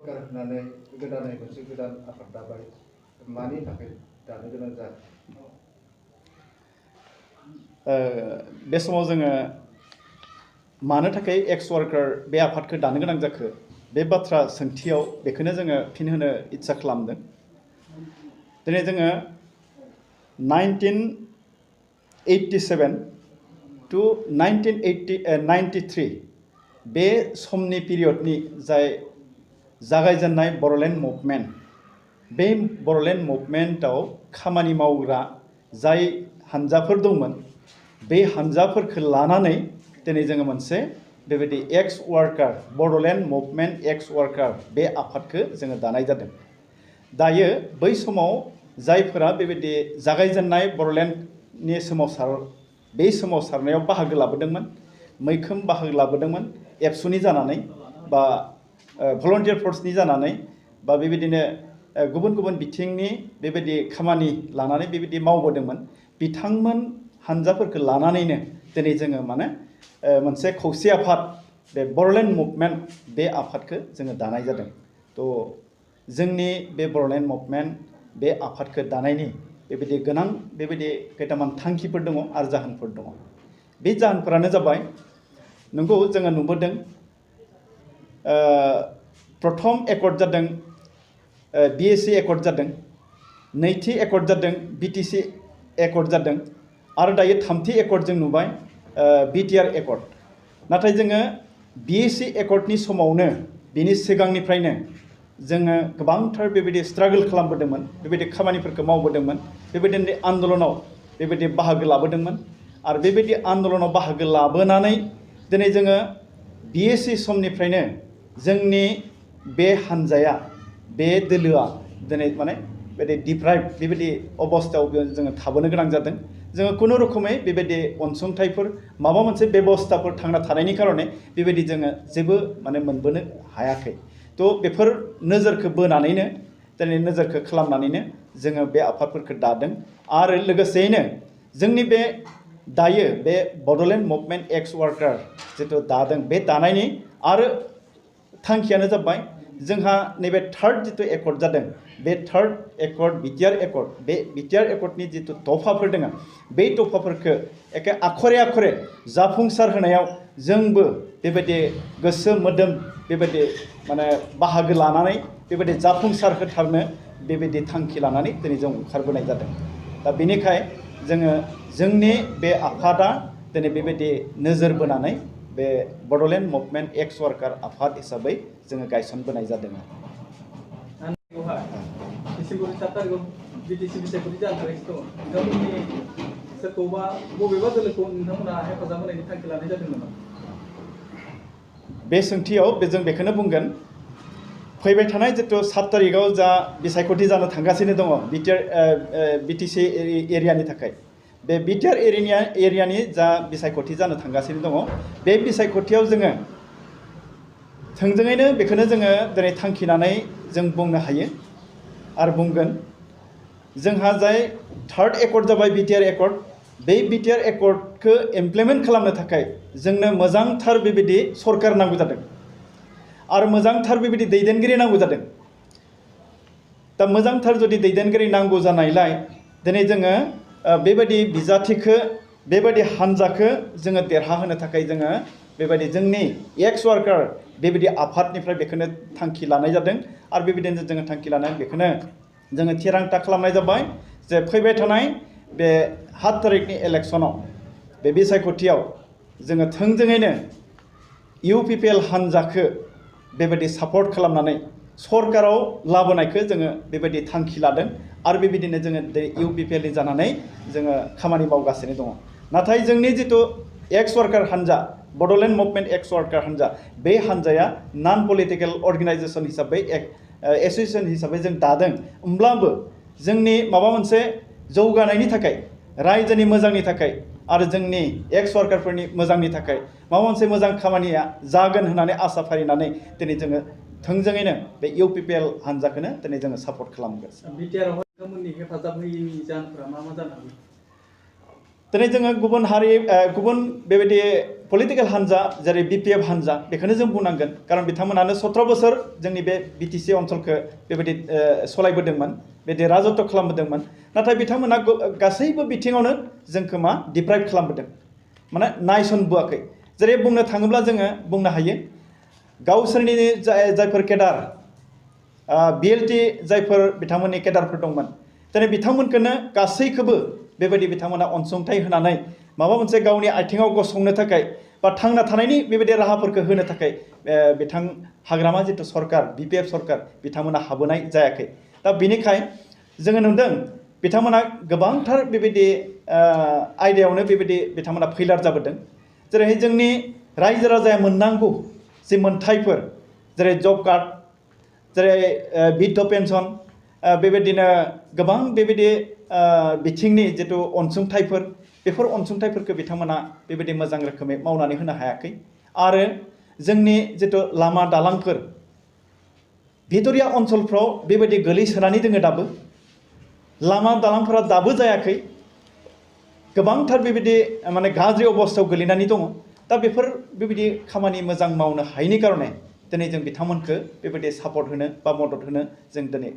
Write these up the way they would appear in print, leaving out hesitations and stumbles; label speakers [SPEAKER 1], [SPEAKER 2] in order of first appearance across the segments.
[SPEAKER 1] गारनानै गोदानै मोनसे गोदान आफाद दाबाय मानि थाखाय दानो गोनां जादों?
[SPEAKER 2] बे समाव जोङो मानो थाखाय एक्स वार्कार बे आफादखौ दानो गोनां जाखो बे बाथ्रा सोंथियाव बेखौनो जोङो फिन होनो इच्छा खालामदों। दिनै जोङो 1987 to 1993 बे समनि पिरियडनि जाय जागायजेननाय बड'लेण्ड मुभमेन्ट, बे बड'लेण्ड मुभमेन्टआव खामानि मावग्रा जाय हान्जाफोर दंमोन, बे हान्जाफोरखौ लानानै दिनै जोङो मोनसे बेबायदि एक्स वार्कार बड'लेण्ड मुभमेन्ट एक्स वार्कार बे आफादखौ जोङो दानाय जादों। दायो बै समाव जायफोरा बेबायदि जागायजेननाय बड'लेण्डनि बे सोमावसारनायाव बाहागो लाबोदोंमोन, मैखोम बाहागो लाबोदोंमोन एबसुनि जानानै बा भलन्टियार फर्सनि जानानै बा बेबायदिनो गुबुन गुबुन बिथिंनि बेबायदि खामानि लानानै बेबायदि मावबोदोंमोन, बिथांमोन हान्जाफोरखौ लानानैनो दिनै जोङो मोनसे खौसे आफाद बे बड'लेण्ड मुभमेन्ट बे आफादखौ जोङो दानाय जादों। थ' जोंनि बे बड'लेण्ड मुभमेन्ट बे आफादखौ दानायनि बेबायदि गोनां बेबायदि खैथामान थांखिफोर दङ आरो जाहोनफोर दङ। बे जाहोनफोरानो जाबाय, नंगौ जोङो नुबोदों प्रथम एकर्ड जादों BSc एकर्ड जादों, नैथि एकर्ड जादों BTC एकर्ड जादों आरो दायो थामथि एकर्ड जों नुबाय BTR एकर्ड। नाथाय जोङो BSc एकर्डनि समावनो बिनि सिगांनिफ्रायनो जोङो गोबांथार बेबायदि स्ट्रागल खालामबोदोंमोन, बेबायदि खामानिफोरखौ मावबोदोंमोन, बेबायदिनो आन्दलनाव बेबायदि बाहागो लाबोदोंमोन आरो बेबायदि आन्दलनाव बाहागो लाबोनानै दिनै जोङो BSc समनिफ्रायनो जोंनि बे हान्जाया बे दोलोआ दिनै बेबायदि डिप्राइभ बेबायदि अबस्थायाव जोङो थाबोनो गोनां जादों। जोङो खुनु रोखोमै बेबायदि अनसुंथाइफोर माबा मोनसे बेबस्थाफोर थांना थानायनि कारणे बेबायदि जोङो जेबो मोनबोनो हायाखै। थ' बेफोर नोजोरखौ बोनानैनो दिनै नोजोरखौ खालामनानैनो जोङो बे आफादफोरखौ दादों आरो लोगोसेयैनो जोंनि बे दायो बे बड'लेण्ड मुभमेन्ट एक्स वार्कार जिथु दादों, बे दानायनि आरो थांखियानो जाबाय जोंहा नैबे थार्ड जिथु एकर्ड जादों, बे थार्ड एकर्ड BTR एकर्ड, बे BTR एकर्डनि जिथु दफाफोर दङ, बे दफाफोरखौ एखे आखरे आखरे जाफुंसार होनायाव जोंबो बेबायदि गोसो मोदोम बेबायदि बाहागो लानानै बेबायदि जाफुंसार होथारनो बेबायदि थांखि लानानै दिनै जों ओंखारबोनाय जादों। दा बेनिखाय जोङो जोंनि बे आफादा दिनै बेबायदि नोजोर बोनानै बे बड'लेण्ड मुभमेन्ट एक्स वार्कार आफाद हिसाबै जोङो गायसनबोनाय जादों।
[SPEAKER 3] डिसेम्बर 7 तारिखआव BTC बिसायख'थि जानो थागासिनो दङ। नोंथांमोननि सोरखौबा बबेबा दोलोखौ नोंथांमोना हेफाजाब होनायनि थांखि लानाय जादों नामा?
[SPEAKER 2] बे सोंथियाव जों बेखौनो बुंगोन, फैबाय थानाय जिथु 7 तारिखआव जा बिसायख'थि जानो थांगासिनो दङ BTC एरियानि थाखाय, बे BTR एरियानि जा बिसायख'थि जानो थांगासिनो दङ, बे बिसायख'थियाव जोङो थोंजोङैनो बेखौनो जोङो दिनै थांखिनानै जों बुंनो हायो आरो बुंगोन, जोंहा जाय थार्ड एकर्ड जाबाय BTR एकर्ड, बे BTR एकर्डखौ इमप्लिमेन्ट खालामनो थाखाय जोंनो मोजांथार बेबायदि सरकार नांगौ जादों आरो मोजांथार बेबायदि दैदेनगिरि नांगौ जादों। दा मोजांथार जुदि दैदेनगिरि नांगौ जानायलाय दिनै जोङो बेबायदि बिजाथिखौ बेबायदि हान्जाखौ जोङो देरहाहोनो थाखाय जोङो बेबायदि जोंनि एक्स वार्कार बेबायदि आफादनिफ्राय बेखौनो थांखि लानाय जादों आरो बेबायदिनो जोङो थांखि लानानै बेखौनो जोङो थिरांथा खालामनाय जाबाय जे फैबाय थानाय बे 7 तारिखनि इलेक्सनाव बे बिसायख'थियाव जोङो थोंजोङैनो UPPL हान्जाखौ बेबायदि सापर्ट खालामनानै सरकाराव लाबोनायखौ जोङो बेबायदि थांखि लादों आरो बेबायदिनो जोङो UPPL जानानै जोङो खामानि मावगासिनो दङ। नाथाय जोंनि जिथु एक्स वार्कार हान्जा, बड'लेण्ड मुभमेन्ट एक्स वार्कार हान्जा, बे हान्जाया नन पलिटिकेल अर्गेनाइजेसन हिसाबै एसोसिएसन हिसाबै जों दादों। होमब्लाबो जोंनि माबा मोनसे जौगानायनि थाखाय, रायजोनि मोजांनि थाखाय आरो जोंनि एक्स वार्कारफोरनि मोजांनि थाखाय माबा मोनसे मोजां खामानिया जागोन होननानै आसा फारिनानै दिनै जोङो थोंजोङैनो बे UPPL हान्जाखौनो दिनै जोङो सापर्ट खालामगोन।
[SPEAKER 3] BTR नोंथांमोननि हेफाजाब होयैनि जाहोनफोरा मा जानो हागौ?
[SPEAKER 2] दिनै जोङो गुबुन हारि गुबुन बेबायदि पलिटिकेल हान्जा जेरै BPF हान्जा बेखौनो जों बुंनांगोन कारन बिथांमोनानो 17 बोसोर जोंनि बे BTC ओनसोलखौ बेबायदि सलायबोदोंमोन बेबायदि राजत्व खालामबोदोंमोन नाथाय बिथांमोना गासैबो बिथिङावनो जोंखौ मा डिप्राइभ खालामबोदों माने नायसनबोआखै जेरै बुंनो थाङोब्ला जोङो बुंनो हायो गावसोरनि जायफोर केडार BLT जायफोर बिथांमोननि केडारफोर दंमोन दिनै बिथांमोनखौनो गासैखौबो बेबायदि बिथांमोना अनसुंथाइ होनानै माबा मोनसे गावनि आथिङाव गसंनो थाखाय बा थांना थानायनि बेबायदि राहाफोरखौ होनो थाखाय बिथां हाग्रामा जिथु सरकार BPF सरकार बिथांमोना हाबोनाय जायाखै दा बिनिखाय जोङो नुदों बिथांमोना गोबांथार बेबायदि आयदायावनो बेबायदि बिथांमोना फैलार जाबोदों जेरैहाय जोंनि रायजो राजाया मोननांगौ जे मोनथायफोर जेरै जब कार्ड जेरै बिध पेन्सन बेबायदिनो गोबां बेबायदि बिथिंनि जिथु अनसुंथाइफोर बेफोर अनसुंथाइफोरखौ बिथांमोना बेबायदि मोजां रोखोमै मावनानै होनो हायाखै आरो जोंनि जिथु लामा दालांफोर भितरिया ओनसोलफ्राव बेबायदि गोलैसोनानै दोङो दाबो लामा दालांफोरा दाबो जायाखै गोबांथार बेबायदि माने गाज्रि अबस्थायाव गोलैनानै दङ दा बेफोर बेबायदि खामानि मोजां मावनो हायैनि कारणे दिनै जों बिथांमोनखौ बेबायदि सापर्ट होनो बा मदद होनो जों दिनै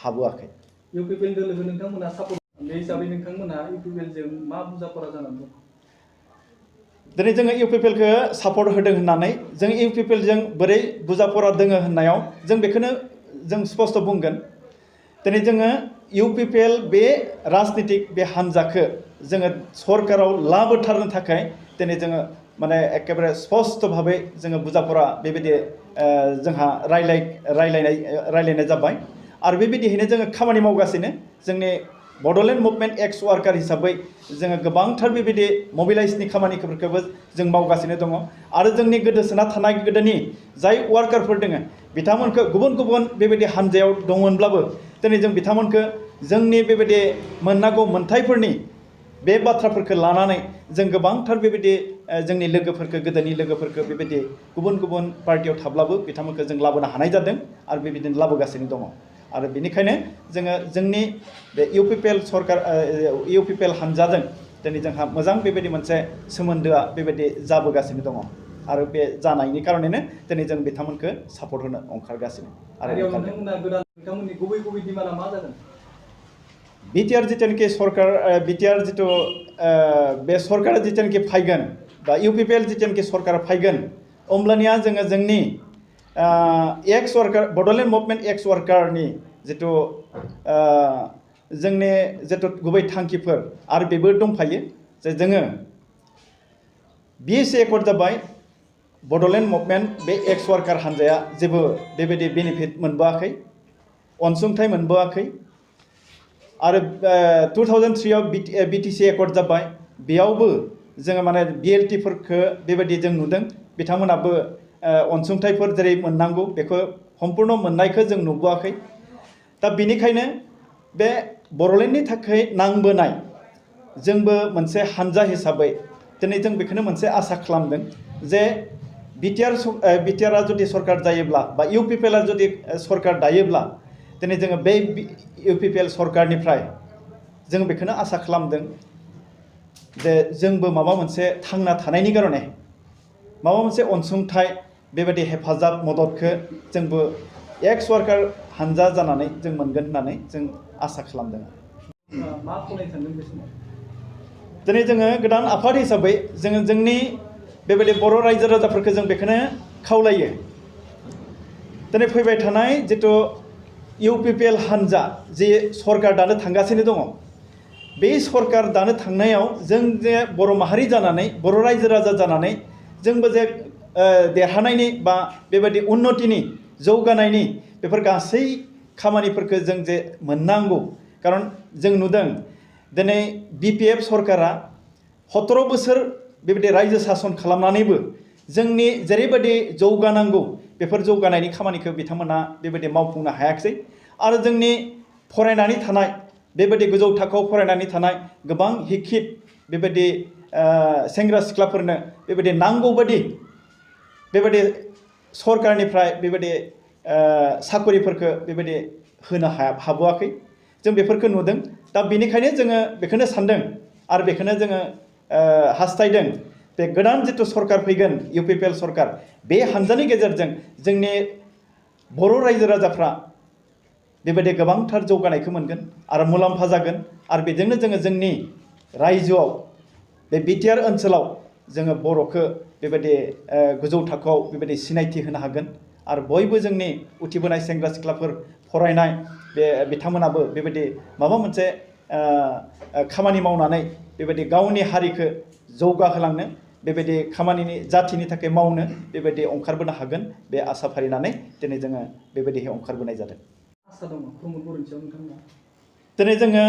[SPEAKER 2] हाबोआखै
[SPEAKER 3] UPPL लोगो नोंथांमोना सापर्ट बे हिसाबै नोंथांमोना UPPL जों मा बुजाफोरा जानानै दं
[SPEAKER 2] दिनै जोङो UPPLखौ सापर्ट होदों होननानै जों UPPL जों बोरै बुजाफोरा दोङो होननायाव जों बेखौनो जों स्पष्ट बुंगोन दिनै जोङो UPPL बे राजनितिक बे हान्जाखौ जोङो सरकाराव लाबोथारनो थाखाय दिनै जोङो माने एकेबारे स्पष्ट भाबै जोङो बुजाफोरा बेबायदि जोंहा रायलायनाय जाबाय आरो बेबायदियैनो जोङो खामानि मावगासिनो जोंनि बड'लेण्ड मुभमेन्ट एक्स वार्कार हिसाबै जोङो गोबांथार बेबायदि मबिलाइजनि खामानिफोरखौबो जों मावगासिनो दङ आरो जोंनि गोदोसोना थानाय गोदोनि जाय वार्कारफोर दङ बिथांमोनखौ गुबुन गुबुन बेबायदि हान्जायाव दंमोनब्लाबो दिनै जों बिथांमोनखौ जोंनि बेबायदि मोननांगौ मोनथायफोरनि बे बाथ्राफोरखौ लानानै जों गोबांथार बेबायदि जोंनि लोगोफोरखौ गोदोनि लोगोफोरखौ बेबायदि गुबुन गुबुन पार्टियाव थाब्लाबो बिथांमोनखौ जों लाबोनो हानाय जादों आरो बेबायदिनो लाबोगासिनो दङ आरो बेनिखायनो जोङो जोंनि बे UPPL सरकार UPPL हान्जाजों दिनै जोंहा मोजां बेबायदि मोनसे सोमोन्दोआ बेबायदि जाबोगासिनो दङ आरो बे जानायनि कारनेनो दिनै जों बिथांमोनखौ सापर्ट होनो ओंखारगासिनो आरो
[SPEAKER 3] नोंथांमोना गोदान नोंथांमोननि गुबै दिमान्डआ मा जागोन
[SPEAKER 2] BTR जितुनिखि सरकार BTR जितु बे सरकारा जितुनिखि फैगोन बा UPPL जितुनिखि सरकारा फैगोन अब्लानिया जोङो जोंनि एक्स वार्कार बड'लेण्ड मुभमेन्ट एक्स वार्कारनि जितु जोंनि जितु गुबै थांखिफोर आरो बेबो दंफायो जे जोङो BSc एकर्ड जाबाय बड'लेण्ड मुभमेन्ट बे एक्स वार्कार हान्जाया जेबो बेबायदि बेनिफिट मोनबोआखै अनसुंथाइ मोनबोआखै आरो 2003 आव BTC एकर्ड जाबाय बेयावबो जोङो माने BLTफोरखौ बेबायदि जों नुदों बिथांमोनाबो अनसुंथाइफोर जेरै मोननांगौ बेखौ सम्पूर्ण मोननायखौ जों नुबोआखै दा बेनिखायनो बे बड'लेण्डनि थाखाय नांबोनाय जोंबो मोनसे हान्जा हिसाबै दिनै जों बेखौनो मोनसे आसा खालामदों जे BTRआ जुदि सरकार जायोब्ला बा UPPLआ जुदि सरकार दायोब्ला दिनै जोङो बे UPPL सरकारनिफ्राय जों बेखौनो आसा खालामदों जे जोंबो माबा मोनसे थांना थानायनि कारणे माबा मोनसे अनसुंथाइ बेबायदि हेफाजाब मददखौ जोंबो एक्स वार्कार हान्जा जानानै जों मोनगोन होननानै जों आसा खालामदों
[SPEAKER 3] मा खावलायनो सानदों बे समाव
[SPEAKER 2] दिनै जोङो गोदान आफाद हिसाबै जोङो जोंनि बेबायदि बर' रायजो राजाफोरखौ जों बेखौनो खावलायो दिनै फैबाय थानाय जितु UPPL हान्जा जे सरकार दानो थांगासिनो दङ बे सरकार दानो थांनायाव जों जे बर' माहारि जानानै बर' रायजो राजा जानानै जोंबो जे देरहानायनि बा बेबायदि उन्नतिनि जौगानायनि बेफोर गासै खामानिफोरखौ जों जे मोननांगौ कारन जों नुदों दिनै BPF सरकारा 17 बोसोर बेबायदि रायजो सासन खालामनानैबो जोंनि जेरैबायदि जौगानांगौ बेफोर जौगानायनि खामानिखौ बिथांमोना बेबायदि मावफुंनो हायाखै आरो जोंनि फरायनानै थानाय बेबायदि गोजौ थाखोआव फरायनानै थानाय गोबां हिखित बेबायदि सेंग्रा सिख्लाफोरनो बेबायदि नांगौ बायदि बेबायदि सरकारनिफ्राय बेबायदि साकरिफोरखौ बेबायदि होनो हाबोआखै जों बेफोरखौ नुदों दा बेनिखायनो जोङो बेखौनो सानदों आरो बेखौनो जोङो हास्थायदों बे गोदान जिथु सरकार फैगोन UPPL सरकार बे हानजानि गेजेरजों जोंनि बर' रायजो राजाफ्रा बेबायदि गोबांथार जौगानायखौ मोनगोन आरो मुलाम्फा जागोन आरो बेजोंनो जोङो जोंनि रायजोआव बे बिटिआर ओनसोलाव जोङो बर'खौ बेबायदि गोजौ थाखोआव बेबायदि सिनायथि होनो हागोन आरो बयबो जोंनि उथिबोनाय सेंग्रा सिख्लाफोर फरायनाय बे बिथांमोनाबो बेबायदि माबा मोनसे खामानि मावनानै बेबायदि गावनि हारिखौ जौगाहोलांनो बेबायदि खामानिनि जाथिनि थाखाय मावनो बेबायदि ओंखारबोनो हागोन बे आसा फारिनानै दिनै जोङो बेबायदि ओंखारबोनाय जादों
[SPEAKER 3] आसा दङ प्रमद बर'नि सायाव नोंथांमोना
[SPEAKER 2] दिनै जोङो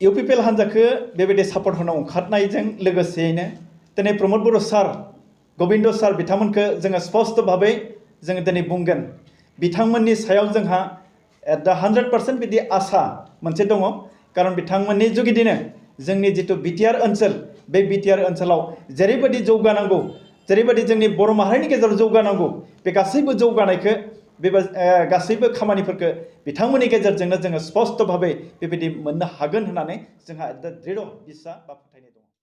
[SPEAKER 2] UPPL हान्जाखौ बेबायदि सापर्ट होनो ओंखारनायजों लोगोसेयैनो दिनै प्रमद बर' सार गबिन्द सार बिथांमोनखौ जोङो स्पष्ट भाबै जोङो दिनै बुंगोन बिथांमोननि सायाव जोंहा 100% बिदि आसा मोनसे दङ खारन बिथांमोननि जुगिदिनो जोंनि जिथु बिटिआर ओनसोल बे बिटिआर ओनसोलाव जेरैबायदि जौगानांगौ जेरैबायदि जोंनि बर' माहारिनि गेजेराव जौगानांगौ बे गासैबो जौगानायखौ गासैबो खामानिफोरखौ बिथांमोननि गेजेरजोंनो जोङो स्पष्ट भाबै बेबायदि मोननो हागोन होननानै जोंहा दृढ़ बिस्सास बा फोथायनाय दङ